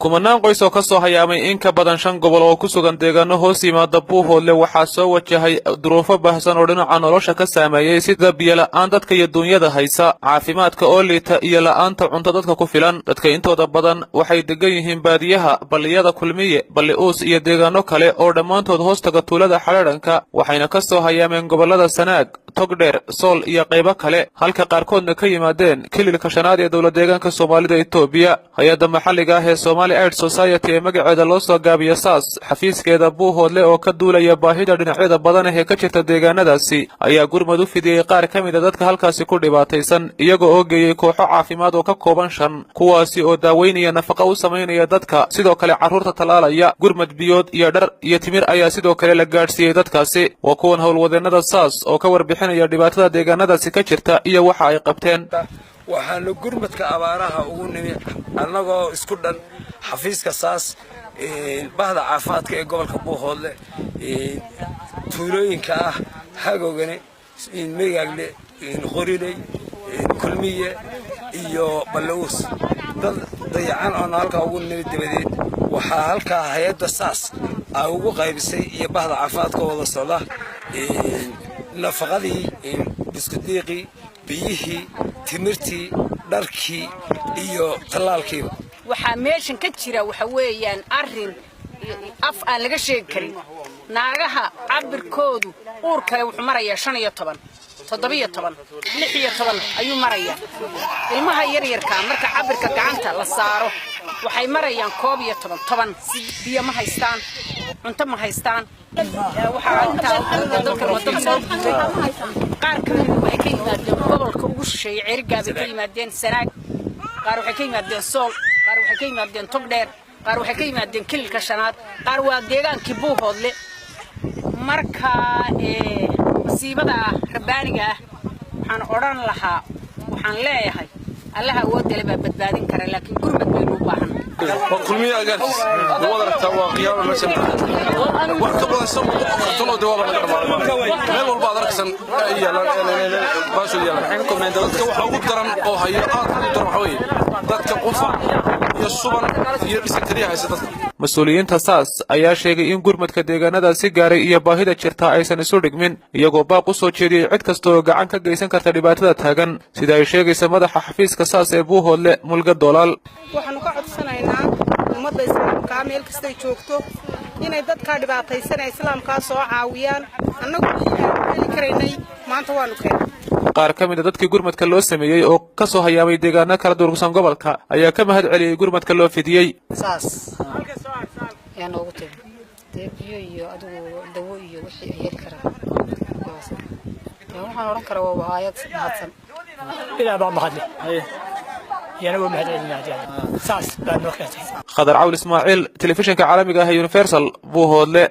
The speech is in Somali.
Kumanaan qoys oo ka soo hayaamay in ka badan shan gobol oo ku sugan deegaano hoos yimaada Buuhoodle waxaa soo wajahay duruufo baahsan oo dhinaca nolosha ka saameeyey, sida biyola'aan dadka iyo duunyada haysa, caafimaadka oo liita iyo la'aanta cunto dadka ku filan. Dadka intooda badan waxay degan yihiin baadiyaha, balliyada Kulmiye, Balli Uus iyo deegaano kale oo dhammaantood hoostaga tuulada Xadhaadhanka, waxayna ka soo hayaameen gobollada Sanaag, Togdheer, Sool iyo qaybo kale, halka qaarkoodna ka yimaadeen kililka shanaad ee dowlad deegaanka Soomaalida Itoobiya. Hay-adda maxalliga ah ee Somali Aid Society ee magaceeda loo soo gaabiyo SAAS, xafiiskeeda Buuhoodle oo ka duulaya baahida dhinacyada badan ah ee ka jirta deegaanadaasi, ayaa gurmad u fidiyey qaar ka mid a dadka halkaasi ku dhibaataysan, iyaga oo geeyey kooxo caafimaad oo ka kooban shan, kuwaasi oo daaweynaya, nafaqa u samaynaya dadka, sidoo kale carruurta tallaalaya. Gurmad biyood iyo dhar iyo timir ayaa sidoo kale la gaadhsiiyey dadkaasi. Waa kuwan howlwadeennada SAAS oo ka warbixinaya dhibaatada deegaanadaasi ka jirta iyo waxa ay qabteen. Waxaanu gurmadka abaaraha ugu nimi annagoo isku dhan xafiiska SAAS, bahda caafimaadka ee gobolka Buuhoodle, tuulooyinka ah Hagogane, Megaagle, Qoriley, Kulmiye iyo Balla'uus, dad dayacan oona halkaa ugu nimi. Dabadeed waxaa halkaa hay-adda SAAS ay ugu qaybisay iyo bahda caafimaadka wada socda nafaqadii, biskudiiqii, biyihii, timirtii, dharkii iyo tallaalkiiba. Waxaa meeshan ka jira waxa weeyaan arrin af aan laga sheegi karin. Naagaha cabirkoodu uur kale wuxuu marayaa 15, 17, 16 ayuu marayaa. Ilmaha yaryarkaa marka cabirka gacanta la saaro waxay marayaan 11, 10. Biyo ma haystaan, cunto ma haystaan. Waxaa intaa dadkan waa dad soo guuray. Qaar ka mid waxay ka yimaadeen gobolka ugu shisheeyey, Ceerigaabay ka yimaadeen, Sanaag, qaar waxay ka yimaadeen Sool, qaar waxay ka yimaadeen Togdheer, qaar waxay ka yimaadeen kililka shanaad, qaar waa deegaankii Buuhoodle. Marka masiibada rabbaaniga ah waxaan odhan lahaa, waxaan leeyahay, Allaha awoodale baa badbaadin kara, laakiin gurmad baynu u baahan. Waa Kulmiye agaarkiis, waad aragtaa, waa qiyaama meeshan. Wax ka badan 500 oo karton oo dawaaba laga dhamaaday. Meel walba aad arkaysan ay yaalaan, baashul yaalaan. Dadka waxa ugu daran oo hayo, aad ugu daran, waxa weeye dadka qufac iyo shuban iyo dhisantariya haysa dadka. Mas-uuliyiinta SAAS ayaa sheegay in gurmadka deegaanadaasi gaaray iyo baahida jirta aysan isu dhigmin, iyagoo baaq u soo jeediyey cid kasta oo gacan ka geysan karta dhibaatada taagan, sida ay sheegaysa madaxa xafiiska SAAS ee Buuhoodle, Mulga Doolaal. Waxaanu ka codsanaynaa ummadda islaamkaa meel kastay joogto inay dadkaa dhibaataysanee islaamkaa soo caawiyaan. Annagu wixii aanu heli karaynay maanta waanu keenay. Qaar ka mid a dadkii gurmadka loo sameeyey oo ka soo hayaamay deegaano kala durugsan gobolka ayaa ka mahad celiyey gurmadka loo fidiyey. SAAS ayaa noogu timi, dee biyo iyo adigu dawo iyo wixii ay heli karaan. Dee waxaan odhan karaa waa hay'ad mahadsan. Ilaah baa mahadle, iyana waa mahad celinaa. SAAS baa noo keentay. Khadar Cawl Ismaaciil, telefishinka caalamiga ah ee Universal, Buuhoodle.